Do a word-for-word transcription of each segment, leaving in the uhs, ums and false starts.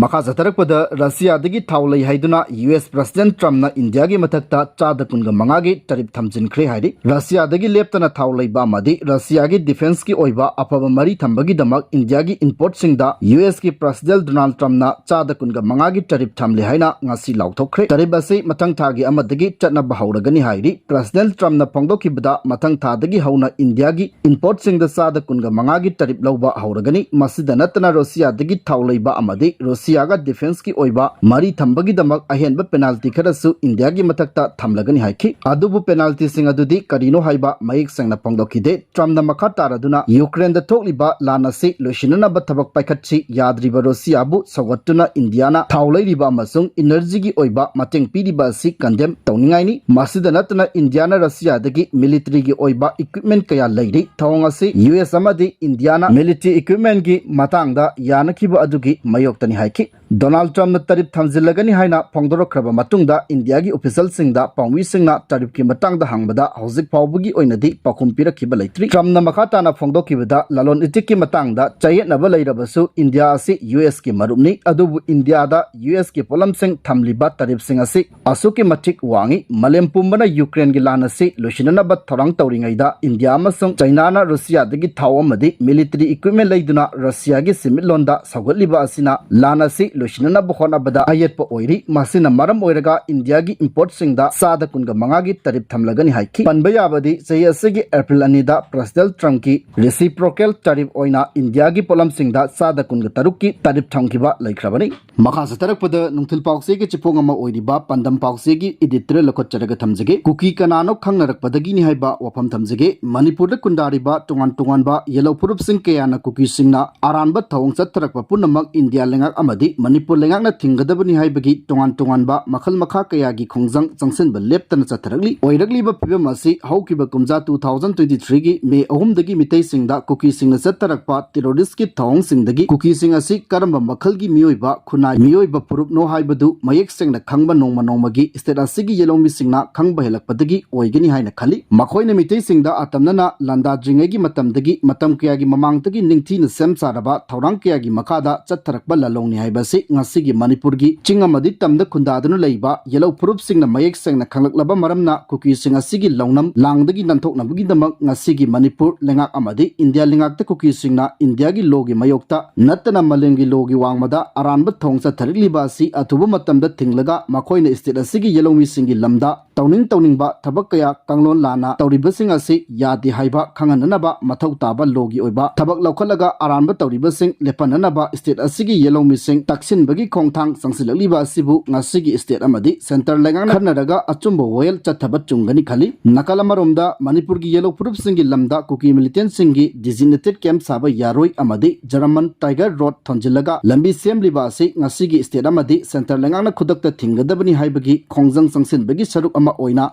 ꯃꯈꯥ ꯆꯠꯊꯔꯛꯄꯗ, ꯔꯁꯤꯌꯥꯗꯒꯤ ꯊꯥꯎ ꯂꯩ ꯍꯥꯏꯗꯨꯅ ꯌꯨ ꯑꯦꯁ ꯄ꯭ꯔꯁꯤꯗꯦꯟꯠ ꯇ꯭ꯔꯝꯞꯅ ꯏꯟꯗꯤꯌꯥꯒꯤ ꯃꯊꯛꯇ ꯆꯥꯗ ꯀꯨꯟꯒ ꯃꯉꯥꯒꯤ ꯇꯔꯤꯐ ꯊꯝꯖꯤꯟꯈ꯭ꯔꯦ ꯍꯥꯏꯔꯤ꯫ ꯔꯁꯤꯌꯥꯗꯒꯤ ꯂꯦꯞꯇꯅ ꯊꯥꯎ ꯂꯩꯕ ꯑꯃꯗꯤ ꯔꯁꯤꯌꯥꯒꯤ ꯗꯤꯐꯦꯟꯁꯀꯤ ꯑꯣꯏꯕ ꯑꯐꯕ ꯃꯔꯤ ꯊꯝꯕꯒꯤꯗꯃꯛ ꯏꯟꯗꯤꯌꯥꯒꯤ ꯏꯝꯄꯣꯔꯠꯁꯤꯡꯗ ꯌꯨ ꯑꯦꯁꯀꯤ ꯄ꯭ꯔꯁꯤꯗꯦꯟꯠ ꯗꯣꯅꯥꯜꯗ ꯇ꯭ꯔꯝꯞꯅ ꯆꯥꯗ ꯀꯨꯟꯒ ꯃꯉꯥꯒꯤ ꯇꯔꯤꯐ ꯊꯝꯂꯦ ꯍꯥꯏꯅ ꯉꯁꯤ ꯂꯥꯎꯊꯣꯛꯈ꯭ꯔꯦ꯫ ꯇꯔꯤꯐ ꯑꯁꯤ ꯃꯊꯪ ꯊꯥꯒꯤ ꯑꯃꯗꯒꯤ ꯆꯠꯅꯕ ꯍꯧꯔꯒꯅꯤ ꯍꯥꯏꯔꯤ꯫ ꯄ꯭ꯔꯁꯤꯗꯦꯟꯠ ꯇ꯭ꯔꯝꯞꯅ ꯐꯣꯡꯗꯣꯛꯈꯤꯕꯗ, ꯃꯊꯪ ꯊꯥꯗꯒꯤ ꯍꯧꯅ ꯏꯟꯗꯤꯌꯥꯒꯤ ꯏꯝꯄꯣꯔꯠꯁꯤꯡꯗ ꯆꯥꯗ ꯀꯨꯟꯒ ꯃꯉꯥꯒꯤ ꯇꯔꯤꯐ ꯂꯧꯕ ꯍꯧꯔꯒꯅꯤ꯫ ꯃꯁꯤꯗ ꯅꯠꯇꯅ, ꯔꯁꯤꯌꯥꯗꯒꯤ ꯊꯥꯎ ꯂꯩꯕ ꯑꯃꯗꯤ ꯔꯁꯤꯌꯥꯒ ꯗꯤꯐꯦꯟꯁꯀꯤ ꯑꯣꯏꯕ ꯃꯔꯤ ꯊꯝꯕꯒꯤꯗꯃꯛ ꯑꯍꯦꯟꯕ ꯄꯦꯅꯥꯜꯇꯤ ꯈꯔꯁꯨ ꯏꯟꯗꯤꯌꯥꯒꯤ ꯃꯊꯛꯇ ꯊꯝꯂꯒꯅꯤ ꯍꯥꯏꯈꯤ꯫ ꯑꯗꯨꯕꯨ ꯄꯦꯅꯥꯜꯇꯤꯁꯤꯡ ꯑꯗꯨꯗꯤ ꯀꯔꯤꯅꯣ ꯍꯥꯏꯕ ꯃꯌꯦꯛ ꯁꯦꯡꯅ ꯐꯣꯡꯗꯣꯛꯈꯤꯗꯦ꯫ ꯇ꯭ꯔꯝꯞꯅ ꯃꯈꯥ ꯇꯥꯔꯗꯨꯅ ꯌꯨꯀ꯭ꯔꯦꯟꯗ ꯊꯣꯛꯂꯤꯕ ꯂꯥꯟ ꯑꯁꯤ ꯂꯣꯏꯁꯤꯟꯅꯅꯕ ꯊꯕꯛ ꯄꯥꯏꯈꯠꯁꯤ, ꯌꯥꯗ꯭ꯔꯤꯕ ꯔꯁꯤꯌꯥꯕꯨ ꯁꯧꯒꯠꯇꯨꯅ ꯏꯟꯗꯤꯌꯥꯅ ꯊꯥꯎ ꯂꯩꯔꯤꯕ ꯑꯃꯁꯨꯡ ꯏꯅꯔꯖꯤꯒꯤ ꯑꯣꯏꯕ ꯃꯇꯦꯡ ꯄꯤꯔꯤꯕ ꯑꯁꯤ ꯀꯟꯗꯦꯝ ꯇꯧꯅꯤꯡꯉꯥꯏꯅꯤ꯫ ꯃꯁꯤꯗ ꯅꯠꯇꯅ ꯏꯟꯗꯤꯌꯥꯅ ꯔꯁꯤꯌꯥꯗꯒꯤ ꯃꯤꯂꯤꯇꯔꯤꯒꯤ ꯑꯣꯏꯕ ꯏꯀ꯭ꯋꯤꯞꯃꯦꯟ ꯀꯌꯥ ꯂꯩꯔꯤ꯫ ꯊꯧꯑꯣꯡ ꯑꯁꯤ ꯌꯨ ꯑꯦꯁ ꯑꯃꯗꯤ ꯏꯟꯗꯤꯌꯥꯅ ꯃꯤꯂꯤꯇꯔꯤ ꯏꯀ꯭ꯋꯤꯞꯃꯦꯟꯒꯤ ꯃꯇꯥꯡꯗ ꯌꯥꯅꯈꯤꯕ ꯑꯗꯨꯒꯤ ꯃꯥꯌꯣꯛꯇꯅꯤ ꯍꯥꯏꯈꯤ꯫ ꯗꯣꯅꯥꯜꯗ ꯇ꯭ꯔꯝꯞꯅ ꯇꯔꯤꯐ ꯊꯝꯖꯤꯜꯂꯒꯅꯤ ꯍꯥꯏꯅ ꯐꯣꯡꯗꯣꯔꯛꯈ꯭ꯔꯕ ꯃꯇꯨꯡꯗ ꯏꯟꯗꯤꯌꯥꯒꯤ ꯑꯣꯐꯤꯁꯤꯌꯦꯜꯁꯤꯡꯗ ꯄꯥꯎꯃꯤꯁꯤꯡꯅ ꯇꯔꯤꯐꯀꯤ ꯃꯇꯥꯡꯗ ꯍꯪꯕꯗ ꯍꯧꯖꯤꯛ ꯐꯥꯎꯕꯒꯤ ꯑꯣꯏꯅꯗꯤ ꯄꯥꯎꯈꯨꯝ ꯄꯤꯔꯛꯈꯤꯕ ꯂꯩꯇ꯭ꯔꯤ꯫ ꯇ꯭ꯔꯝꯞꯅ ꯃꯈꯥ ꯇꯥꯅ ꯐꯣꯡꯗꯣꯛꯈꯤꯕꯗ, ꯂꯂꯣꯟ ꯏꯇꯤꯛꯀꯤ ꯃꯇꯥꯡꯗ ꯆꯌꯦꯠꯅꯕ ꯂꯩꯔꯕꯁꯨ ꯏꯟꯗꯤꯌꯥ ꯑꯁꯤ ꯌꯨ ꯑꯦꯁꯀꯤ ꯃꯔꯨꯞꯅꯤ, ꯑꯗꯨꯕꯨ ꯏꯟꯗꯤꯌꯥꯗ ꯌꯨ ꯑꯦꯁꯀꯤ ꯄꯣꯠꯂꯝꯁꯤꯡ ꯊꯝꯂꯤꯕ ꯇꯔꯤꯐꯁꯤꯡ ꯑꯁꯤ ꯑꯁꯨꯛꯀꯤ ꯃꯇꯤꯛ ꯋꯥꯡꯏ꯫ ꯃꯥꯂꯦꯝ ꯄꯨꯝꯕꯅ ꯌꯨꯀ꯭ꯔꯦꯟꯒꯤ ꯂꯥꯟ ꯑꯁꯤ ꯂꯣꯏꯁꯤꯟꯅꯅꯕ ꯊꯧꯔꯥꯡ ꯇꯧꯔꯤꯉꯩꯗ ꯏꯟꯗꯤꯌꯥ ꯑꯃꯁꯨꯡ ꯆꯩꯅꯥꯅ ꯔꯁꯤꯌꯥꯗꯒꯤ ꯊꯥꯎ ꯑꯃꯗꯤ ꯃꯤꯂꯤꯇꯔꯤ ꯏꯀ꯭ꯋꯤꯞꯃꯦꯟ ꯂꯩꯗꯨꯅ ꯔꯁꯤꯌꯥꯒꯤ ꯁꯦꯟꯃꯤꯠꯂꯣꯟꯗ ꯁꯧꯒꯠꯂꯤꯕ ꯑꯁꯤꯅ ꯂꯥꯟ ꯑꯁꯤ ꯂꯣꯏꯁꯤꯟꯅꯅꯕ ꯍꯣꯠꯅꯕꯗ ꯑꯌꯦꯠꯄ ꯑꯣꯏꯔꯤ꯫ ꯃꯁꯤꯅ ꯃꯔꯝ ꯑꯣꯏꯔꯒ ꯏꯟꯗꯤꯌꯥꯒꯤ ꯏꯝꯄꯣꯔꯠꯁꯤꯡꯗ ꯆꯥꯗ ꯀꯨꯟꯒ ꯃꯉꯥꯒꯤ ꯇꯔꯤꯐ ꯊꯝꯂꯒꯅꯤ ꯍꯥꯏꯈꯤ꯫ ꯄꯟꯕ ꯌꯥꯕꯗꯤ, ꯆꯍꯤ ꯑꯁꯤꯒꯤ ꯑꯦꯄ꯭ꯔꯤꯜ ꯑꯅꯤꯗ ꯄ꯭ꯔꯁꯤꯗꯦꯟꯠ ꯇ꯭ꯔꯝꯞꯀꯤ ꯔꯤꯁꯤꯄ꯭ꯔꯣꯀꯦꯜ ꯇꯔꯤꯐ ꯑꯣꯏꯅ ꯏꯟꯗꯤꯌꯥꯒꯤ ꯄꯣꯠꯂꯝꯁꯤꯡꯗ ꯆꯥꯗ ꯀꯨꯟꯒ ꯇꯔꯨꯛꯀꯤ ꯇꯔꯤꯐ ꯊꯝꯈꯤꯕ ꯂꯩꯈ꯭ꯔꯕꯅꯤ꯫ ꯃꯈꯥ ꯆꯠꯊꯔꯛꯄꯗ ꯅꯨꯡꯊꯤꯜ ꯄꯥꯎꯆꯦꯒꯤ ꯆꯤꯐꯣꯡ ꯑꯃ ꯑꯣꯏꯔꯤꯕ ꯄꯥꯟꯗꯝ ꯄꯥꯎꯆꯦꯒꯤ ꯏꯗꯤꯇꯣꯔꯤꯌꯦꯜ ꯂꯧꯈꯠꯆꯔꯒ ꯊꯝꯖꯒꯦ꯫ ꯀꯨꯀꯤ ꯀꯅꯥꯅꯣ ꯈꯪꯅꯔꯛꯄꯗꯒꯤꯅꯤ ꯍꯥꯏꯕ ꯋꯥꯐꯝ ꯊꯝꯖꯒꯦ꯫ ꯃꯅꯤꯄꯨꯔꯗ ꯈꯨꯟꯗꯥꯔꯤꯕ ꯇꯣꯉꯥꯟ ꯇꯣꯉꯥꯟꯕ ꯌꯦꯜꯍꯧ ꯐꯨꯔꯨꯞꯁꯤꯡ ꯀꯌꯥꯅ ꯀꯨꯀꯤꯁꯤꯡꯅ ꯑꯔꯥꯟꯕ ꯊꯧꯑꯣꯡ ꯆꯠꯊꯔꯛꯄ ꯄꯨꯝꯅꯃꯛ ꯏꯟꯗꯤꯌꯥ ꯂꯩꯉꯥꯛ ꯑꯃꯗꯤ ꯃꯅꯤꯄꯨꯔ ꯂꯩꯉꯥꯛꯅ ꯊꯤꯡꯒꯗꯕꯅꯤ ꯍꯥꯏꯕꯒꯤ ꯇꯣꯉꯥꯟ ꯇꯣꯉꯥꯟꯕ ꯃꯈꯜ ꯃꯈꯥ ꯀꯌꯥꯒꯤ ꯈꯣꯡꯖꯪ ꯆꯪꯁꯤꯟꯕ ꯂꯦꯞꯇꯅ ꯆꯠꯊꯔꯛꯂꯤ꯫ ꯑꯣꯏꯔꯛꯂꯤꯕ ꯐꯤꯕꯝ ꯑꯁꯤ ꯍꯧꯈꯤꯕ ꯀꯨꯝꯖꯥ two thousand twenty three ꯒꯤ ꯃꯦ ꯑꯍꯨꯝꯗꯒꯤ ꯃꯤꯇꯩꯁꯤꯡꯗ ꯀꯨꯀꯤꯁꯤꯡꯅ ꯆꯠꯊꯔꯛꯄ ꯇꯦꯔꯣꯔꯤꯁꯀꯤ ꯊꯧꯑꯣꯡꯁꯤꯡꯗꯒꯤ ꯀꯨꯀꯤꯁꯤꯡ ꯑꯁꯤ ꯀꯔꯝꯕ ꯃꯈꯜꯒꯤ ꯃꯤꯑꯣꯏꯕ, ꯈꯨꯟꯅꯥꯏ ꯃꯤꯑꯣꯏꯕ ꯐꯨꯔꯨꯞꯅꯣ ꯍꯥꯏꯕꯗꯨ ꯃꯌꯦꯛ ꯁꯦꯡꯅ ꯈꯪꯕ ꯅꯣꯡꯃ ꯅꯣꯡꯃꯒꯤ ꯁ꯭ꯇꯦꯠ ꯑꯁꯤꯒꯤ ꯌꯦꯜꯍꯧꯃꯤꯁꯤꯡꯅ ꯈꯪꯕ ꯍꯦꯜꯂꯛꯄꯗꯒꯤ ꯑꯣꯏꯒꯅꯤ ꯍꯥꯏꯅ ꯈꯜꯂꯤ꯫ ꯃꯈꯣꯏꯅ ꯃꯤꯇꯩꯁꯤꯡꯗ ꯑꯇꯝꯅꯅ ꯂꯥꯟꯗꯥꯗ꯭ꯔꯤꯉꯩꯒꯤ ꯃꯇꯝꯗꯒꯤ ꯃꯇꯝ ꯀꯌꯥꯒꯤ ꯃꯃꯥꯡꯗꯒꯤ ꯅꯤꯡꯊꯤꯅ ꯁꯦꯝ ꯁꯥꯔꯕ ꯊꯧꯔꯥꯡ ꯀꯌꯥꯒꯤ ꯃꯈꯥꯗ ꯆꯠꯊꯔꯛꯄ ꯂꯥꯂꯣꯡꯅꯤ ꯍꯥꯏꯕꯁꯤ ꯉꯁꯤꯒꯤ ꯃꯅꯤꯄꯨꯔꯒꯤ ꯆꯤꯡ ꯑꯃꯗꯤ ꯇꯝꯗ ꯈꯨꯟꯗꯥꯗꯨꯅ ꯂꯩꯕ ꯌꯦꯜꯍꯧ ꯐꯨꯔꯨꯞꯁꯤꯡꯅ ꯃꯌꯦꯛ ꯁꯦꯡꯅ ꯈꯪꯂꯛꯂꯕ ꯃꯔꯝꯅ, ꯀꯨꯀꯤꯁꯤꯡ ꯑꯁꯤꯒꯤ ꯂꯧꯅꯝ ꯂꯥꯡꯗꯒꯤ ꯅꯥꯟꯊꯣꯛꯅꯕꯒꯤꯗꯃꯛ ꯉꯁꯤꯒꯤ ꯃꯅꯤꯄꯨꯔ ꯂꯩꯉꯥꯛ ꯑꯃꯗꯤ ꯏꯟꯗꯤꯌꯥ ꯂꯩꯉꯥꯛꯇ ꯀꯨꯀꯤꯁꯤꯡꯅ ꯏꯟꯗꯤꯌꯥꯒꯤ ꯂꯣꯒꯤ ꯃꯥꯌꯣꯛꯇ ꯅꯠꯇꯅ ꯃꯥꯂꯦꯝꯒꯤ ꯂꯣꯒꯤ ꯋꯥꯡꯃꯗ ꯑꯔꯥꯟꯕ ꯊꯧꯑꯣꯡ ꯆꯠꯊꯔꯛꯂꯤꯕ ꯑꯁꯤ ꯑꯊꯨꯕ ꯃꯇꯝꯗ ꯊꯤꯡꯂꯒ ꯃꯈꯣꯏꯅ ꯁ꯭ꯇꯦꯠ ꯑꯁꯤꯒꯤ ꯌꯦꯜꯍꯧꯃꯤꯁꯤꯡꯒꯤ ꯂꯝꯗ ꯇꯧꯅꯤꯡ ꯇꯧꯅꯤꯡꯕ ꯊꯕꯛ ꯀꯌꯥ ꯀꯥꯡꯂꯣꯟ ꯂꯥꯟꯅ ꯇꯧꯔꯤꯕꯁꯤꯡ ꯑꯁꯤ ꯌꯥꯗꯦ ꯍꯥꯏꯕ ꯈꯪꯍꯟꯅꯅꯕ ꯃꯊꯧ ꯇꯥꯕ ꯂꯣꯒꯤ ꯑꯣꯏꯕ ꯊꯕꯛ ꯂꯧꯈꯠꯂꯒ ꯑꯔꯥꯟꯕ ꯇꯧꯔꯤꯕꯁꯤꯡ ꯂꯦꯞꯍꯟꯅꯅꯕ ꯁ꯭ꯇꯦꯠ ꯑꯁꯤꯒꯤ ꯌꯦꯜꯍꯧꯃꯤꯁꯤꯡ ꯇꯛꯁꯤꯟꯕꯒꯤ ꯈꯣꯡꯊꯥꯡ ꯆꯪꯁꯤꯜꯂꯛꯂꯤꯕ ꯑꯁꯤꯕꯨ ꯉꯁꯤꯒꯤ ꯁ꯭ꯇꯦꯠ ꯑꯃꯗꯤ ꯁꯦꯟꯇꯔ ꯂꯩꯉꯥꯛꯅ ꯈꯟꯅꯔꯒ ꯑꯆꯨꯝꯕ ꯋꯥꯌꯦꯜ ꯆꯠꯊꯕ ꯆꯨꯝꯒꯅꯤ ꯈꯜꯂꯤ꯫ ꯅꯥꯀꯜ ꯑꯃꯔꯣꯝꯗ ꯃꯅꯤꯄꯨꯔꯒꯤ ꯌꯦꯜꯍꯧ ꯐꯨꯔꯨꯞꯁꯤꯡꯒꯤ ꯂꯝꯗ ꯀꯨꯀꯤ ꯃꯤꯂꯤꯇꯦꯟꯁꯤꯡꯒꯤ ꯗꯤꯖꯤꯒꯅꯦꯇꯦꯗ ꯀꯦꯝꯞ ꯁꯥꯕ ꯌꯥꯔꯣꯏ ꯑꯃꯗꯤ ꯖꯔꯃꯟ ꯇꯥꯏꯒꯔ ꯔꯣꯗ ꯊꯣꯟꯖꯤꯜꯂꯒ ꯂꯝꯕꯤ ꯁꯦꯝꯂꯤꯕ ꯑꯁꯤ ꯉꯁꯤꯒꯤ ꯁ꯭ꯇꯦꯠ ꯑꯃꯗꯤ ꯁꯦꯟꯇꯔ ꯂꯩꯉꯥꯛꯅ ꯈꯨꯗꯛꯇ ꯊꯤꯡꯒꯗꯕꯅꯤ ꯍꯥꯏꯕꯒꯤ ꯈꯣꯡꯖꯪ ꯆꯪꯁꯤꯟꯕꯒꯤ ꯁꯔꯨꯛ ꯑꯃ ꯑꯣꯏꯅ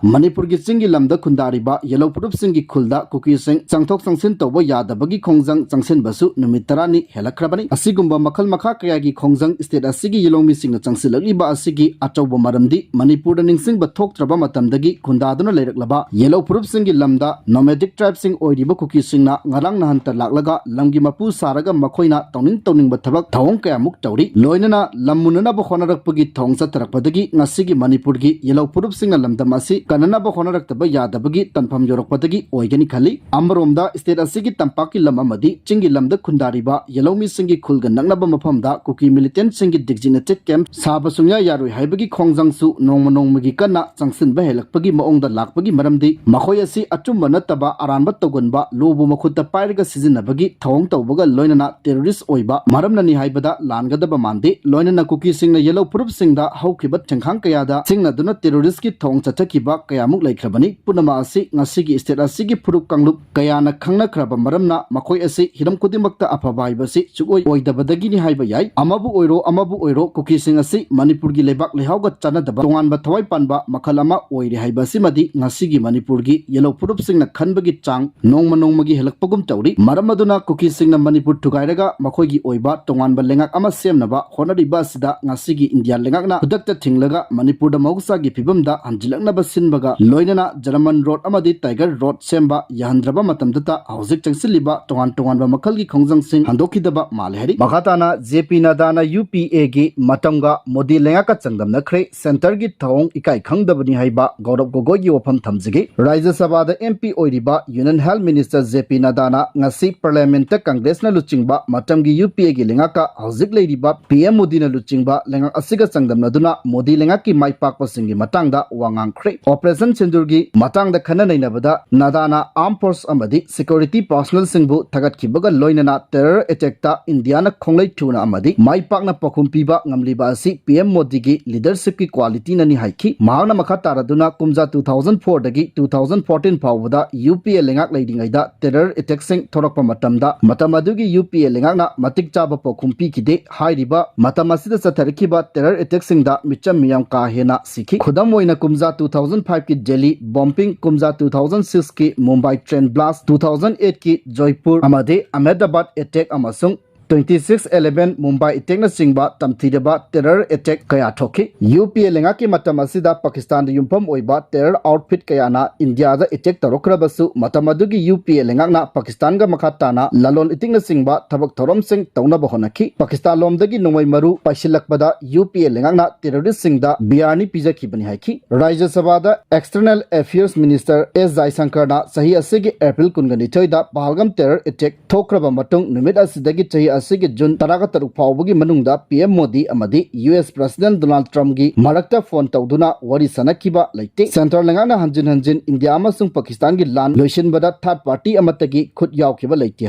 ꯃꯅꯤꯄꯨꯔꯒꯤ ꯆꯤꯡꯒꯤ ꯂꯝꯗ ꯈꯨꯟꯗꯥꯔꯤꯕ ꯌꯦꯜꯍꯧ ꯐꯨꯔꯨꯞꯁꯤꯡꯒꯤ ꯈꯨꯜꯗ ꯀꯨꯀꯤꯁꯤꯡ ꯆꯪꯊꯣꯛ ꯆꯪꯁꯤꯟ ꯇꯧꯕ ꯌꯥꯗꯕꯒꯤ ꯈꯣꯡꯖꯪ ꯆꯪꯁꯤꯟꯕꯁꯨ ꯅꯨꯃꯤꯠ ꯇꯔꯥꯅꯤ ꯍꯦꯜꯂꯛꯈ꯭ꯔꯕꯅꯤ꯫ ꯑꯁꯤꯒꯨꯝꯕ ꯃꯈꯜ ꯃꯈꯥ ꯀꯌꯥꯒꯤ ꯈꯣꯡꯖꯪ ꯁ꯭ꯇꯦꯠ ꯑꯁꯤꯒꯤ ꯌꯦꯜꯍꯧꯃꯤꯁꯤꯡꯅ ꯆꯪꯁꯤꯜꯂꯛꯂꯤꯕ ꯑꯁꯤꯒꯤ ꯑꯆꯧꯕ ꯃꯔꯝꯗꯤ ꯃꯅꯤꯄꯨꯔꯗ ꯅꯤꯡꯁꯤꯡꯕ ꯊꯣꯛꯇ꯭ꯔꯕ ꯃꯇꯝꯗꯒꯤ ꯈꯨꯟꯗꯥꯗꯨꯅ ꯂꯩꯔꯛꯂꯕ ꯌꯦꯜꯍꯧ ꯐꯨꯔꯨꯞꯁꯤꯡꯒꯤ ꯂꯝꯗ ꯅꯣꯃꯦꯗꯤꯛ ꯇ꯭ꯔꯥꯏꯕꯁꯤꯡ ꯑꯣꯏꯔꯤꯕ ꯀꯨꯀꯤꯁꯤꯡꯅ ꯉꯔꯥꯡ ꯅꯍꯟꯇ ꯂꯥꯛꯂꯒ ꯂꯝꯒꯤ ꯃꯄꯨ ꯁꯥꯔꯒ ꯃꯈꯣꯏꯅ ꯇꯧꯅꯤꯡ ꯇꯧꯅꯤꯡꯕ ꯊꯕꯛ ꯊꯧꯑꯣꯡ ꯀꯌꯥꯃꯨꯛ ꯇꯧꯔꯤ꯫ ꯂꯣꯏꯅꯅ ꯂꯝ ꯃꯨꯟꯅꯅꯕ ꯍꯣꯠꯅꯔꯛꯄꯒꯤ ꯊꯧꯑꯣꯡ ꯆꯠꯊꯔꯛꯄꯗꯒꯤ ꯉꯁꯤꯒꯤ ꯃꯅꯤꯄꯨꯔꯒꯤ ꯌꯦꯜꯍꯧ ꯐꯨꯔꯨꯞꯁꯤꯡꯅ ꯂꯝꯗꯝ ꯑꯁꯤ ꯀꯟꯅꯅꯕ ꯍꯣꯠꯅꯔꯛꯇꯕ ꯌꯥꯗꯕꯒꯤ ꯇꯟꯐꯝ ꯌꯧꯔꯛꯄꯗꯒꯤ ꯑꯣꯏꯒꯅꯤ ꯈꯜꯂꯤ꯫ ꯑꯃꯔꯣꯝꯗ ꯁ꯭ꯇꯦꯠ ꯑꯁꯤꯒꯤ ꯇꯝꯄꯥꯛꯀꯤ ꯂꯝ ꯑꯃꯗꯤ ꯆꯤꯡꯒꯤ ꯂꯝꯗ ꯈꯨꯟꯗꯥꯔꯤꯕ ꯌꯦꯜꯍꯧꯃꯤꯁꯤꯡꯒꯤ ꯈꯨꯜꯒ ꯅꯛꯅꯕ ꯃꯐꯝꯗ ꯀꯨꯀꯤ ꯃꯤꯂꯤꯇꯦꯟꯁꯤꯡꯒꯤ ꯗꯤꯖꯤꯒꯅꯦꯇꯦꯗ ꯀꯦꯝꯞ ꯁꯥꯕ ꯁꯨꯡꯌꯥ ꯌꯥꯔꯣꯏ ꯍꯥꯏꯕꯒꯤ ꯈꯣꯡꯖꯪꯁꯨ ꯅꯣꯡꯃ ꯅꯣꯡꯃꯒꯤ ꯀꯟꯅ ꯆꯪꯁꯤꯟꯕ ꯍꯦꯜꯂꯛꯄꯒꯤ ꯃꯑꯣꯡꯗ ꯂꯥꯛꯄꯒꯤ ꯃꯔꯝꯗꯤ ꯃꯈꯣꯏ ꯑꯁꯤ ꯑꯆꯨꯝꯕ ꯅꯠꯇꯕ ꯑꯔꯥꯟꯕ ꯇꯧꯒꯟꯕ ꯂꯣꯕꯨ ꯃꯈꯨꯠꯇ ꯄꯥꯏꯔꯒ ꯁꯤꯖꯤꯟꯅꯕꯒꯤ ꯊꯧꯑꯣꯡ ꯇꯧꯕꯒ ꯂꯣꯏꯅꯅ ꯇꯦꯔꯣꯔꯤꯁ ꯑꯣꯏꯕ ꯃꯔꯝꯅꯅꯤ ꯍꯥꯏꯕꯗ ꯂꯥꯟꯒꯗꯕ ꯃꯥꯟꯗꯦ꯫ ꯂꯣꯏꯅꯅ ꯀꯨꯀꯤꯁꯤꯡꯅ ꯌꯦꯜꯍꯧ ꯐꯨꯔꯨꯞꯁꯤꯡꯗ ꯍꯧꯈꯤꯕ ꯊꯦꯡꯈꯥꯡ ꯀꯌꯥꯗ ꯁꯤꯡꯅꯗꯨꯅ ꯇꯦꯔꯣꯔꯤꯁꯀꯤ ꯊꯧꯑꯣꯡ ꯆꯠꯊꯈꯤꯕ ꯀꯌꯥꯃꯨꯛ ꯂꯩꯈ꯭ꯔꯕꯅꯤ꯫ ꯄꯨꯝꯅꯃꯛ ꯑꯁꯤ ꯉꯁꯤꯒꯤ ꯁ꯭ꯇꯦꯠ ꯑꯁꯤꯒꯤ ꯐꯨꯔꯨꯞ ꯀꯥꯡꯂꯨꯞ ꯀꯌꯥꯅ ꯈꯪꯅꯈ꯭ꯔꯕ ꯃꯔꯝꯅ ꯃꯈꯣꯏ ꯑꯁꯤ ꯍꯤꯔꯝ ꯈꯨꯗꯤꯡꯃꯛꯇ ꯑꯐꯕ ꯍꯥꯏꯕꯁꯤ ꯁꯨꯛꯑꯣꯏ ꯑꯣꯏꯗꯕꯗꯒꯤꯅꯤ ꯍꯥꯏꯕ ꯌꯥꯏ꯫ ꯑꯃꯕꯨ ꯑꯣꯏꯔꯣ ꯑꯃꯕꯨ ꯑꯣꯏꯔꯣ ꯀꯨꯀꯤꯁꯤꯡ ꯑꯁꯤ ꯃꯅꯤꯄꯨꯔꯒꯤ ꯂꯩꯕꯥꯛ ꯂꯩꯍꯥꯎꯒ ꯆꯥꯟꯅꯗꯕ ꯇꯣꯉꯥꯟꯕ ꯊꯋꯥꯏ ꯄꯥꯟꯕ ꯃꯈꯜ ꯑꯃ ꯑꯣꯏꯔꯦ ꯍꯥꯏꯕ ꯑꯁꯤꯃꯗꯤ ꯉꯁꯤꯒꯤ ꯃꯅꯤꯄꯨꯔꯒꯤ ꯌꯦꯜꯍꯧ ꯐꯨꯔꯨꯞꯁꯤꯡꯅ ꯈꯟꯕꯒꯤ ꯆꯥꯡ ꯅꯣꯡꯃ ꯅꯣꯡꯃꯒꯤ ꯍꯦꯜꯂꯛꯄꯒꯨꯝ ꯇꯧꯔꯤ꯫ ꯃꯔꯝ ꯑꯗꯨꯅ ꯀꯨꯀꯤꯁꯤꯡꯅ ꯃꯅꯤꯄꯨꯔ ꯊꯨꯒꯥꯏꯔꯒ ꯃꯈꯣꯏꯒꯤ ꯑꯣꯏꯕ ꯇꯣꯉꯥꯟꯕ ꯂꯩꯉꯥꯛ ꯑꯃ ꯁꯦꯝꯅꯕ ꯍꯣꯠꯅꯔꯤꯕ ꯑꯁꯤꯗ ꯉꯁꯤꯒꯤ ꯏꯟꯗꯤꯌꯥ ꯂꯩꯉꯥꯛꯅ ꯈꯨꯗꯛꯇ ꯊꯤꯡꯂꯒ ꯃꯅꯤꯄꯨꯔꯗ ꯃꯍꯧꯁꯥꯒꯤ ꯐꯤꯕꯝꯗ ꯍꯟꯖꯤꯜꯂꯛꯅꯕ ꯁꯤꯟꯕꯒ ꯂꯣꯏꯅꯅ ꯖꯔꯃꯟ ꯔꯣꯗ ꯑꯃꯗꯤ ꯇꯥꯏꯒꯔ ꯔꯣꯗ ꯁꯦꯝꯕ ꯌꯥꯍꯟꯗ꯭ꯔꯕ ꯃꯇꯝꯗꯇ ꯍꯧꯖꯤꯛ ꯆꯪꯁꯤꯜꯂꯤꯕ ꯇꯣꯉꯥꯟ ꯇꯣꯉꯥꯟꯕ ꯃꯈꯜꯒꯤ ꯈꯣꯡꯖꯪꯁꯤꯡ ꯍꯟꯗꯣꯛꯈꯤꯗꯕ ꯃꯥꯜꯂꯦ ꯍꯥꯏꯔꯤ꯫ ꯃꯈꯥ ꯇꯥꯅ ꯖꯦ ꯄꯤ ꯅꯗꯥꯅ ꯌꯨ ꯄꯤ ꯑꯦꯒꯤ ꯃꯇꯝꯒ ꯃꯣꯗꯤ ꯂꯩꯉꯥꯛꯀ ꯆꯥꯡꯗꯝꯅꯈ꯭ꯔꯦ꯫ ꯁꯦꯟꯇꯔꯒꯤ ꯊꯧꯑꯣꯡ ꯏꯀꯥꯏ ꯈꯪꯗꯕꯅꯤ ꯍꯥꯏꯕ ꯒꯧꯔꯕ ꯒꯣꯒꯣꯏꯒꯤ ꯋꯥꯐꯝ ꯊꯝꯖꯒꯦ꯫ ꯔꯥꯖ꯭ꯌ ꯁꯚꯥꯗ ꯑꯦꯝ ꯄꯤ ꯑꯣꯏꯔꯤꯕ Union Health Minister ꯖꯦ ꯄꯤ ꯅꯗꯥꯅ ꯉꯁꯤ ꯄꯥꯔꯂꯤꯌꯥꯃꯦꯟꯠꯇ ꯀꯪꯒ꯭ꯔꯦꯁꯅ ꯂꯨꯆꯤꯡꯕ ꯃꯇꯝꯒꯤ ꯌꯨ ꯄꯤ ꯑꯦꯒꯤ ꯂꯩꯉꯥꯛꯀ ꯍꯧꯖꯤꯛ ꯂꯩꯔꯤꯕ ꯄꯤ ꯑꯦꯝ ꯃꯣꯗꯤꯅ ꯂꯨꯆꯤꯡꯕ ꯂꯩꯉꯥꯛ ꯑꯁꯤꯒ ꯆꯥꯡꯗꯝꯅꯗꯨꯅ ꯃꯣꯗꯤ ꯂꯩꯉꯥꯛꯀꯤ ꯃꯥꯏ ꯄꯥꯛꯄꯁꯤꯡꯒꯤ ꯃꯇꯥꯡꯗ ꯋꯥ ꯉꯥꯡꯈ꯭ꯔꯦ꯫ ꯑꯣꯄꯔꯦꯁꯟ ꯁꯤꯟꯗꯨꯔꯒꯤ ꯃꯇꯥꯡꯗ ꯈꯟꯅ ꯅꯩꯅꯕꯗ ꯅꯗꯥꯅ armed force ꯑꯃꯗꯤ security personnelꯁꯤꯡꯕꯨ ꯊꯥꯒꯠꯈꯤꯕꯒ ꯂꯣꯏꯅꯅ terror attackꯇ ꯏꯟꯗꯤꯌꯥꯅ ꯈꯣꯡꯂꯩ ꯊꯨꯅ ꯑꯃꯗꯤ ꯃꯥꯏ ꯄꯥꯛꯅ ꯄꯥꯎꯈꯨꯝ ꯄꯤꯕ ꯉꯝꯂꯤꯕ ꯑꯁꯤ ꯄꯤ ꯑꯦꯝ ꯃꯣꯗꯤꯒꯤ leadershipꯀꯤ qualityꯅꯅꯤ ꯍꯥꯏꯈꯤ꯫ ꯃꯍꯥꯛꯅ ꯃꯈꯥ ꯇꯥꯔꯗꯨꯅ ꯀꯨꯝꯖꯥ two thousand fourꯗꯒꯤ two thousand fourteen ꯐꯥꯎꯕꯗ ꯌꯨ ꯄꯤ ꯑꯦ ꯂꯩꯉꯥꯛ ꯂꯩꯔꯤꯉꯩꯗ terror attackꯁꯤꯡ ꯊꯣꯔꯛꯄ ꯃꯇꯝꯗ ꯃꯇꯝ ꯑꯗꯨꯒꯤ ꯌꯨ ꯄꯤ ꯑꯦ ꯂꯩꯉꯥꯛꯅ ꯃꯇꯤꯛ ꯆꯥꯕ ꯄꯥꯎꯈꯨꯝ ꯄꯤꯈꯤꯗꯦ꯫ ꯍꯥꯏꯔꯤꯕ ꯃꯇꯝ ꯑꯁꯤꯗ ꯆꯠꯊꯔꯛꯈꯤꯕ terror attackꯁꯤꯡꯗ ꯃꯤꯆꯝ ꯃꯤꯌꯥꯝ ꯀꯥ ꯍꯦꯟꯅ ꯁꯤꯈꯤ꯫ ꯈꯨꯗꯝ ꯑꯣꯏꯅ ꯀꯨꯝꯖꯥ two thousand fiveꯀꯤ Delhi bombing, ꯀꯨꯝꯖꯥ two thousand sixꯀꯤ Mumbai train blast, two thousand eightꯀꯤ Jaipur ꯑꯃꯗꯤ Ahmedabad attack ꯑꯃꯁꯨꯡ twenty six eleven Mumbai attackꯅꯆꯤꯡꯕ ꯇꯝꯊꯤꯔꯕ terror attack ꯀꯌꯥ ꯊꯣꯛꯈꯤ꯫ ꯌꯨ ꯄꯤ ꯑꯦ ꯂꯩꯉꯥꯛꯀꯤ ꯃꯇꯝ ꯑꯁꯤꯗ ꯄꯥꯀꯤꯁꯇꯥꯟꯗ ꯌꯨꯝꯐꯝ ꯑꯣꯏꯕ terror outfit ꯀꯌꯥꯅ ꯏꯟꯗꯤꯌꯥꯗ attack ꯇꯧꯔꯛꯈ꯭ꯔꯕꯁꯨ ꯃꯇꯝ ꯑꯗꯨꯒꯤ ꯌꯨ ꯄꯤ ꯑꯦ ꯂꯩꯉꯥꯛꯅ ꯄꯥꯀꯤꯁꯇꯥꯟꯒ ꯃꯈꯥ ꯇꯥꯅ ꯂꯂꯣꯟ ꯏꯇꯤꯛꯅꯆꯤꯡꯕ ꯊꯕꯛ ꯊꯧꯔꯝꯁꯤꯡ ꯇꯧꯅꯕ ꯍꯣꯠꯅꯈꯤ꯫ ꯄꯥꯀꯤꯁꯇꯥꯟ ꯂꯣꯝꯗꯒꯤ ꯅꯣꯡꯃꯩ ꯃꯔꯨ ꯄꯥꯏꯁꯤꯜꯂꯛꯄꯗ ꯌꯨ ꯄꯤ ꯑꯦ ꯂꯩꯉꯥꯛꯅ terroristꯁꯤꯡꯗ ꯕꯤꯌꯥꯔꯅꯤ ꯄꯤꯖꯈꯤꯕꯅꯤ ꯍꯥꯏꯈꯤ꯫ ꯔꯥꯖ꯭ꯌ ꯁꯚꯥꯗ External Affairs Minister ꯑꯦꯁ ꯖꯥꯏꯁꯪꯀꯔꯅ ꯆꯍꯤ ꯑꯁꯤꯒꯤ ꯑꯦꯄ꯭ꯔꯤꯜ ꯀꯨꯟꯒ ꯅꯤꯊꯣꯏꯗ ꯄꯍꯜꯒꯥꯝ terror attack ꯊꯣꯛꯈ꯭ꯔꯕ ꯃꯇꯨꯡ ꯅꯨꯃꯤꯠ ꯑꯁꯤꯗꯒꯤ ꯆꯍꯤ ꯑꯁꯤꯒꯤ ꯖꯨꯟ ꯇꯔꯥꯒ ꯇꯔꯨꯛ ꯐꯥꯎꯕꯒꯤ ꯃꯅꯨꯡꯗ ꯄꯤ ꯑꯦꯝ ꯃꯣꯗꯤ ꯑꯃꯗꯤ ꯌꯨ ꯑꯦꯁ President Donald Trumpꯀꯤ ꯃꯔꯛꯇ phone ꯇꯧꯗꯨꯅ ꯋꯥꯔꯤ ꯁꯥꯟꯅꯈꯤꯕ ꯂꯩꯇꯦ꯫ Centre ꯂꯩꯉꯥꯛꯅ ꯍꯟꯖꯤꯟ ꯍꯟꯖꯤꯟ ꯏꯟꯗꯤꯌꯥ ꯑꯃꯁꯨꯡ ꯄꯥꯀꯤꯁꯇꯥꯟꯒꯤ ꯂꯥꯟ ꯂꯣꯏꯁꯤꯟꯕꯗ third party ꯑꯃꯠꯇꯒꯤ ꯈꯨꯠ ꯌꯥꯎꯈꯤꯕ ꯂꯩꯇꯦ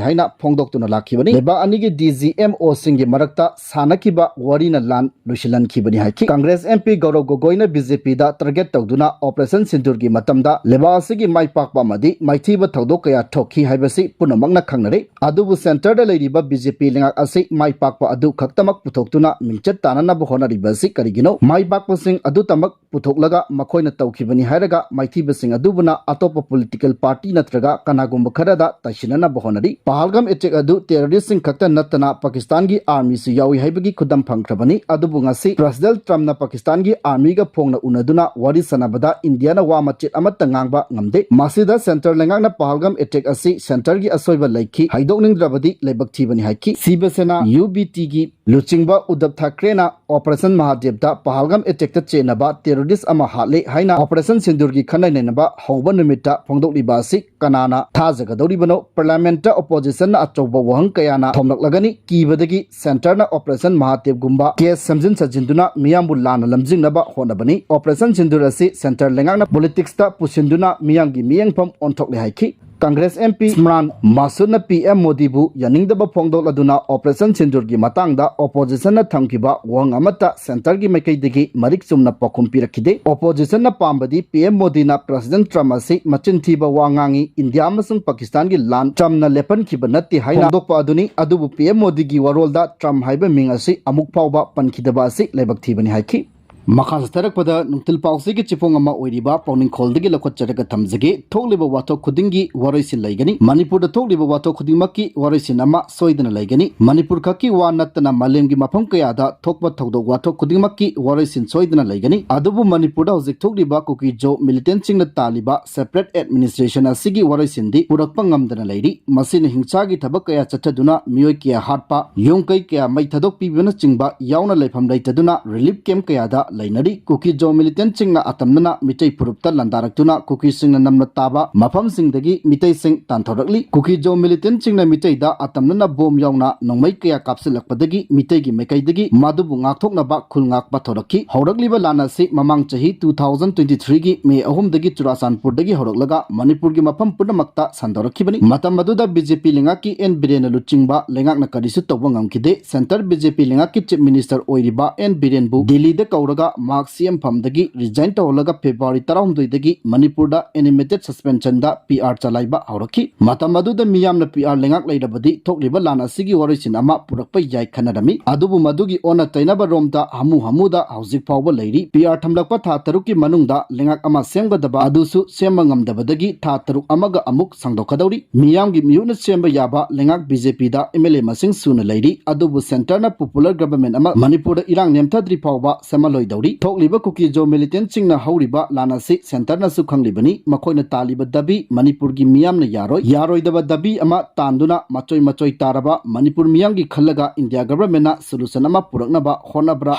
ꯍꯥꯏꯅ ꯐꯣꯡꯗꯣꯛꯇꯨꯅ ꯂꯥꯛꯈꯤꯕꯅꯤ꯫ ꯂꯩꯕꯥꯛ ꯑꯅꯤꯒꯤ ꯗꯤ ꯖꯤ ꯑꯦꯝ ꯑꯣꯁꯤꯡꯒꯤ ꯃꯔꯛꯇ ꯁꯥꯟꯅꯈꯤꯕ ꯋꯥꯔꯤꯅ ꯂꯥꯟ ꯂꯣꯏꯁꯤꯜꯍꯟꯈꯤꯕꯅꯤ ꯍꯥꯏꯈꯤ꯫ Congress M P Gaurav Gogoi B J ꯄꯤꯗ target ꯇꯧꯗꯨꯅ ꯑꯣꯄꯔꯦꯁꯟ ꯁꯤꯟꯗꯨꯔꯒꯤ ꯃꯇꯝꯗ ꯂꯩꯕꯥꯛ ꯑꯁꯤꯒꯤ ꯃꯥꯏ ꯄꯥꯛꯄ ꯑꯃꯗꯤ ꯃꯥꯏꯊꯤꯕ ꯊꯧꯗꯣꯛ ꯀꯌꯥ ꯊꯣꯛꯈꯤ ꯍꯥꯏꯕꯁꯤ ꯄꯨꯝꯅꯃꯛꯅ ꯈꯪꯅꯔꯦ꯫ ꯑꯗꯨꯕꯨ centreꯗ ꯂꯩꯔꯤꯕ ꯕꯤ ꯖꯦ ꯄꯤ ꯂꯩꯉꯥꯛ ꯑꯁꯤ ꯃꯥꯏ ꯄꯥꯛꯄ ꯑꯗꯨ ꯈꯛꯇꯃꯛ ꯄꯨꯊꯣꯛꯇꯨꯅ ꯃꯤꯡꯆꯠ ꯇꯥꯟꯅꯅꯕ ꯍꯣꯠꯅꯔꯤꯕ ꯑꯁꯤ ꯀꯔꯤꯒꯤꯅꯣ? ꯃꯥꯏ ꯄꯥꯛꯄꯁꯤꯡ ꯑꯗꯨꯇꯃꯛ ꯄꯨꯊꯣꯛꯂꯒ ꯃꯈꯣꯏꯅ ꯇꯧꯈꯤꯕꯅꯤ ꯍꯥꯏꯔꯒ ꯃꯥꯏꯊꯤꯕꯁꯤꯡ ꯑꯗꯨꯕꯨꯅ ꯑꯇꯣꯞꯄ political party ꯅꯠꯇ꯭ꯔꯒ ꯀꯅꯥꯒꯨꯝꯕ ꯈꯔꯗ ꯇꯥꯏꯁꯤꯟꯅꯅꯕ ꯍꯣꯠꯅꯔꯤ꯫ ꯄꯍꯜꯒꯥꯝ attack ꯑꯗꯨ terroristꯁꯤꯡ ꯈꯛꯇ ꯅꯠꯇꯅ ꯄꯥꯀꯤꯁꯇꯥꯟꯒꯤ armyꯁꯨ ꯌꯥꯎꯏ ꯍꯥꯏꯕꯒꯤ ꯈꯨꯗꯝ ꯐꯪꯈ꯭ꯔꯕꯅꯤ꯫ ꯑꯗꯨꯕꯨ ꯉꯁꯤ President Trumpꯅ ꯄꯥꯀꯤꯁꯇꯥꯟꯒꯤ armyꯒ ꯐꯣꯡꯅ ꯎꯅꯗꯨꯅ ꯋꯥꯔꯤ ꯁꯥꯟꯅꯕꯗ ꯏꯟꯗꯤꯌꯥꯅ ꯋꯥ ꯃꯆꯦꯠ ꯑꯃꯠꯇ ꯉꯥꯡꯕ ꯉꯝꯗꯦ꯫ ꯃꯁꯤꯗ centre ꯂꯩꯉꯥꯛꯅ ꯄꯍꯜꯒꯥꯝ attack ꯑꯁꯤ centreꯒꯤ ꯑꯁꯣꯏꯕ ꯂꯩꯈꯤ, ꯍꯥꯏꯗꯣꯛꯅꯤꯡꯗ꯭ꯔꯕꯗꯤ ꯂꯥꯏꯕꯛ ꯊꯤꯕꯅꯤ ꯍꯥꯏꯈꯤ꯫ ꯁꯤꯕ ꯁꯦꯅꯥ, UBTꯒꯤ ꯂꯨꯆꯤꯡꯕ ꯎꯗꯙꯕ ꯊꯥꯀ꯭ꯔꯦꯅ Operation ꯃꯍꯥꯗꯦꯕꯇ ꯄꯍꯜꯒꯥꯝ attackꯇ ꯆꯦꯟꯅꯕ terrorist ꯑꯃ ꯍꯥꯠꯂꯦ ꯍꯥꯏꯅ Operation ꯁꯤꯟꯗꯨꯔꯒꯤ ꯈꯟꯅ ꯅꯩꯅꯕ ꯍꯧꯕ ꯅꯨꯃꯤꯠꯇ ꯐꯣꯡꯗꯣꯛꯂꯤꯕ ꯑꯁꯤ ꯀꯅꯥꯅ ꯊꯥꯖꯒꯗꯧꯔꯤꯕꯅꯣ? Parliamentꯇ oppositionꯅ ꯑꯆꯧꯕ ꯋꯥꯍꯪ ꯀꯌꯥꯅ ꯊꯣꯝꯂꯛꯂꯒꯅꯤ꯫ ꯀꯤꯕꯗꯒꯤ centreꯅ Operation ꯃꯍꯥꯗꯦꯕꯒꯨꯝꯕ case ꯁꯦꯝꯖꯤꯟ ꯁꯥꯖꯤꯟꯗꯨꯅ ꯃꯤꯌꯥꯝꯕꯨ ꯂꯥꯟꯅ ꯂꯝꯖꯤꯡꯅꯕ ꯍꯣꯠꯅꯕꯅꯤ꯫ Operation ꯁꯤꯟꯗꯨꯔ ꯑꯁꯤ centre ꯂꯩꯉꯥꯛꯅ politicsꯇ ꯄꯨꯁꯤꯟꯗꯨꯅ ꯃꯤꯌꯥꯝꯒꯤ ꯃꯤꯠꯌꯦꯡꯐꯝ ꯑꯣꯟꯊꯣꯛꯂꯦ ꯍꯥꯏꯈꯤ꯫ Congress MP ꯏꯝꯔꯥꯟ ꯃꯥꯁꯨꯗꯅ PM ꯃꯣꯗꯤꯕꯨ ꯌꯥꯅꯤꯡꯗꯕ ꯐꯣꯡꯗꯣꯛꯂꯗꯨꯅ Operation ꯁꯤꯟꯗꯨꯔꯒꯤ ꯃꯇꯥꯡꯗ oppositionꯅ ꯊꯝꯈꯤꯕ ꯋꯥꯍꯪ ꯑꯃꯠꯇ centreꯒꯤ ꯃꯥꯏꯀꯩꯗꯒꯤ ꯃꯔꯤꯛ ꯆꯨꯝꯅ ꯄꯥꯎꯈꯨꯝ ꯄꯤꯔꯛꯈꯤꯗꯦ꯫ Oppositionꯅ ꯄꯥꯝꯕꯗꯤ PM ꯃꯣꯗꯤꯅ President Trump ꯑꯁꯤ ꯃꯆꯤꯟ ꯊꯤꯕ ꯋꯥ ꯉꯥꯡꯏ, ꯏꯟꯗꯤꯌꯥ ꯑꯃꯁꯨꯡ ꯄꯥꯀꯤꯁꯇꯥꯟꯒꯤ ꯂꯥꯟ Trumpꯅ ꯂꯦꯞꯍꯟꯈꯤꯕ ꯅꯠꯇꯦ ꯍꯥꯏꯅ ꯐꯣꯡꯗꯣꯛꯄ ꯑꯗꯨꯅꯤ꯫ ꯑꯗꯨꯕꯨ PM ꯃꯣꯗꯤꯒꯤ ꯋꯥꯔꯣꯜꯗ Trump ꯍꯥꯏꯕ ꯃꯤꯡ ꯑꯁꯤ ꯑꯃꯨꯛ ꯐꯥꯎꯕ ꯄꯟꯈꯤꯗꯕ ꯑꯁꯤ ꯂꯥꯏꯕꯛ ꯊꯤꯕꯅꯤ ꯍꯥꯏꯈꯤ꯫ ꯃꯈꯥ ꯆꯠꯊꯔꯛꯄꯗ ꯅꯨꯡꯊꯤꯜ ꯄꯥꯎꯆꯦꯒꯤ ꯆꯦꯐꯣꯡ ꯑꯃ ꯑꯣꯏꯔꯤꯕ ꯄꯥꯎꯅꯤꯡꯈꯣꯜꯗꯒꯤ ꯂꯧꯈꯠꯆꯔꯒ ꯊꯝꯖꯒꯦ꯫ ꯊꯣꯛꯂꯤꯕ ꯋꯥꯊꯣꯛ ꯈꯨꯗꯤꯡꯒꯤ ꯋꯥꯔꯣꯏꯁꯤꯟ ꯂꯩꯒꯅꯤ꯫ ꯃꯅꯤꯄꯨꯔꯗ ꯊꯣꯛꯂꯤꯕ ꯋꯥꯊꯣꯛ ꯈꯨꯗꯤꯡꯃꯛꯀꯤ ꯋꯥꯔꯣꯏꯁꯤꯟ ꯑꯃ ꯁꯣꯏꯗꯅ ꯂꯩꯒꯅꯤ꯫ ꯃꯅꯤꯄꯨꯔ ꯈꯛꯀꯤ ꯋꯥ ꯅꯠꯇꯅ ꯃꯥꯂꯦꯝꯒꯤ ꯃꯐꯝ ꯀꯌꯥꯗ ꯊꯣꯛꯄ ꯊꯧꯗꯣꯛ ꯋꯥꯊꯣꯛ ꯈꯨꯗꯤꯡꯃꯛꯀꯤ ꯋꯥꯔꯣꯏꯁꯤꯟ ꯁꯣꯏꯗꯅ ꯂꯩꯒꯅꯤ꯫ ꯑꯗꯨꯕꯨ ꯃꯅꯤꯄꯨꯔꯗ ꯍꯧꯖꯤꯛ ꯊꯣꯛꯂꯤꯕ ꯀꯨꯀꯤ ꯖꯣ militantꯁꯤꯡꯅ ꯇꯥꯜꯂꯤꯕ separate administration ꯑꯁꯤꯒꯤ ꯋꯥꯔꯣꯏꯁꯤꯟꯗꯤ ꯄꯨꯔꯛꯄ ꯉꯝꯗꯅ ꯂꯩꯔꯤ꯫ ꯃꯁꯤꯅ ꯍꯤꯡꯁꯥꯒꯤ ꯊꯕꯛ ꯀꯌꯥ ꯆꯠꯊꯗꯨꯅ ꯃꯤꯑꯣꯏ ꯀꯌꯥ ꯍꯥꯠꯄ, ꯌꯨꯝ ꯀꯩ ꯀꯌꯥ ꯃꯩ ꯊꯥꯗꯣꯛꯄꯤꯕꯅꯆꯤꯡꯕ ꯌꯥꯎꯅ ꯂꯩꯐꯝ ꯂꯩꯇꯗꯨꯅ relief camp ꯀꯌꯥꯗ ꯂꯩꯅꯔꯤ꯫ ꯀꯨꯀꯤ ꯖꯣ militantꯁꯤꯡꯅ ꯑꯇꯝꯅꯅ ꯃꯤꯇꯩ ꯐꯨꯔꯨꯞꯇ ꯂꯥꯟꯗꯥꯔꯛꯇꯨꯅ ꯀꯨꯀꯤꯁꯤꯡꯅ ꯅꯝꯅ ꯇꯥꯕ ꯃꯐꯝꯁꯤꯡꯗꯒꯤ ꯃꯤꯇꯩꯁꯤꯡ ꯇꯥꯟꯊꯣꯔꯛꯂꯤ꯫ ꯀꯨꯀꯤ ꯖꯣ militantꯁꯤꯡꯅ ꯃꯤꯇꯩꯗ ꯑꯇꯝꯅꯅ bomb ꯌꯥꯎꯅ ꯅꯣꯡꯃꯩ ꯀꯌꯥ ꯀꯥꯞꯁꯤꯜꯂꯛꯄꯗꯒꯤ ꯃꯤꯇꯩꯒꯤ ꯃꯥꯏꯀꯩꯗꯒꯤ ꯃꯗꯨꯕꯨ ꯉꯥꯛꯊꯣꯛꯅꯕ ꯈꯨꯜ ꯉꯥꯛꯄ ꯊꯣꯔꯛꯈꯤ꯫ ꯍꯧꯔꯛꯂꯤꯕ ꯂꯥꯟ ꯑꯁꯤ ꯃꯃꯥꯡ ꯆꯍꯤ two thousand twenty threeꯒꯤ May ꯑꯍꯨꯝꯗꯒꯤ ꯆꯨꯔꯥꯆꯥꯟꯄꯨꯔꯗꯒꯤ ꯍꯧꯔꯛꯂꯒ ꯃꯅꯤꯄꯨꯔꯒꯤ ꯃꯐꯝ ꯄꯨꯝꯅꯃꯛꯇ ꯁꯟꯗꯣꯔꯛꯈꯤꯕꯅꯤ꯫ ꯃꯇꯝ ꯑꯗꯨꯗ BJP ꯂꯩꯉꯥꯛꯀꯤ N ꯕꯤꯔꯦꯟꯅ ꯂꯨꯆꯤꯡꯕ ꯂꯩꯉꯥꯛꯅ ꯀꯔꯤꯁꯨ ꯇꯧꯕ ꯉꯝꯈꯤꯗꯦ꯫ Centre BJP ꯂꯩꯉꯥꯛꯀꯤ Chief Minister ꯑꯣꯏꯔꯤꯕ N ꯕꯤꯔꯦꯟꯕꯨ ꯗꯤꯜꯂꯤꯗ ꯀꯧꯔꯒ ꯃꯊꯛꯇ ꯃꯍꯥꯛ ꯁꯤ ꯑꯦꯝ ꯐꯝꯗꯒꯤ ꯔꯤꯖꯥꯏꯟ ꯇꯧꯍꯜꯂꯒ ꯐꯦꯕ꯭ꯔꯨꯋꯥꯔꯤ ꯇꯔꯥꯍꯨꯝꯗꯣꯏꯗꯒꯤ ꯃꯅꯤꯄꯨꯔꯗ ꯑꯦꯅꯤꯃꯦꯇꯦꯗ ꯁꯁꯄꯦꯟꯁꯟꯗ ꯄꯤ ꯑꯥꯔ ꯆꯂꯥꯏꯕ ꯍꯧꯔꯛꯈꯤ꯫ ꯃꯇꯝ ꯑꯗꯨꯗ ꯃꯤꯌꯥꯝꯅ ꯄꯤ ꯑꯥꯔ ꯂꯩꯉꯥꯛ ꯂꯩꯔꯕꯗꯤ ꯊꯣꯛꯂꯤꯕ ꯂꯥꯟ ꯑꯁꯤꯒꯤ ꯋꯥꯔꯣꯏꯁꯤꯟ ꯑꯃ ꯄꯨꯔꯛꯄ ꯌꯥꯏ ꯈꯟꯅꯔꯝꯃꯤ꯫ ꯑꯗꯨꯕꯨ ꯃꯗꯨꯒꯤ ꯑꯣꯟꯅ ꯇꯩꯅꯕ ꯔꯣꯝꯗ ꯍꯥꯃꯨ ꯍꯥꯃꯨꯗ ꯍꯧꯖꯤꯛ ꯐꯥꯎꯕ ꯂꯩꯔꯤ꯫ ꯄꯤ ꯑꯥꯔ ꯊꯝꯂꯛꯄ ꯊꯥ ꯇꯔꯨꯛꯀꯤ ꯃꯅꯨꯡꯗ ꯂꯩꯉꯥꯛ ꯑꯃ ꯁꯦꯝꯒꯗꯕ ꯑꯗꯨꯁꯨ ꯁꯦꯝꯕ ꯉꯝꯗꯕꯗꯒꯤ ꯊꯥ ꯇꯔꯨꯛ ꯑꯃꯒ ꯑꯃꯨꯛ ꯁꯥꯡꯗꯣꯛꯀꯗꯧꯔꯤ꯫ ꯃꯤꯌꯥꯝꯒꯤ ꯃꯤꯍꯨꯠꯅ ꯁꯦꯝꯕ ꯌꯥꯕ ꯂꯩꯉꯥꯛ ꯕꯤ ꯖꯦ ꯄꯤꯗ ꯑꯦꯝ ꯑꯦꯜ ꯑꯦ ꯃꯁꯤꯡ ꯁꯨꯅ ꯂꯩꯔꯤ, ꯑꯗꯨꯕꯨ ꯁꯦꯟꯇꯔꯅ ꯄꯣꯄꯨꯂꯔ ꯒꯚꯔꯟꯃꯦꯟꯠ ꯑꯃ ꯃꯅꯤꯄꯨꯔꯗ ꯏꯔꯥꯡ ꯅꯦꯝꯊꯗ꯭ꯔꯤ ꯐꯥꯎꯕ ꯁꯦꯝꯍꯜꯂꯣꯏꯗꯧꯔꯤ꯫ ꯊꯣꯛꯂꯤꯕ ꯀꯨꯀꯤ ꯖꯣ ꯃꯤꯂꯤꯇꯦꯟꯠꯁꯤꯡꯅ ꯍꯧꯔꯤꯕ ꯂꯥꯟ ꯑꯁꯤ ꯁꯦꯟꯇꯔꯅꯁꯨ ꯈꯪꯂꯤꯕꯅꯤ꯫ ꯃꯈꯣꯏꯅ ꯇꯥꯜꯂꯤꯕ ꯗꯕꯤ ꯃꯅꯤꯄꯨꯔꯒꯤ ꯃꯤꯌꯥꯝꯅ ꯌꯥꯔꯣꯏ꯫ ꯌꯥꯔꯣꯏꯗꯕ ꯗꯕꯤ ꯑꯃ ꯇꯥꯟꯗꯨꯅ ꯃꯆꯣꯏ ꯃꯆꯣꯏ ꯇꯥꯔꯕ ꯃꯅꯤꯄꯨꯔ ꯃꯤꯌꯥꯝꯒꯤ ꯈꯜꯂꯒ ꯏꯟꯗꯤꯌꯥ ꯒꯚꯔꯟꯃꯦꯟꯠꯅ ꯁꯣꯂꯨꯁꯟ ꯑꯃ ꯄꯨꯔꯛꯅꯕ ꯍꯣꯠꯅꯕ꯭ꯔꯥ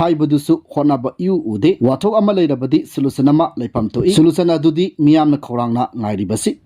ꯍꯥꯏꯕꯗꯨꯁꯨ ꯍꯣꯠꯅꯕ ꯏꯎ ꯎꯗꯦ꯫ ꯋꯥꯊꯣꯛ ꯑꯃ ꯂꯩꯔꯕꯗꯤ ꯁꯣꯂꯨꯁꯟ ꯑꯃ ꯂꯩꯐꯝ ꯊꯣꯛꯏ꯫ ꯁꯣꯂꯨꯁꯟ ꯑꯗꯨꯗꯤ ꯃꯤꯌꯥꯝꯅ ꯈꯧꯔꯥꯡꯅ ꯉꯥꯏꯔꯤꯕꯁꯤ꯫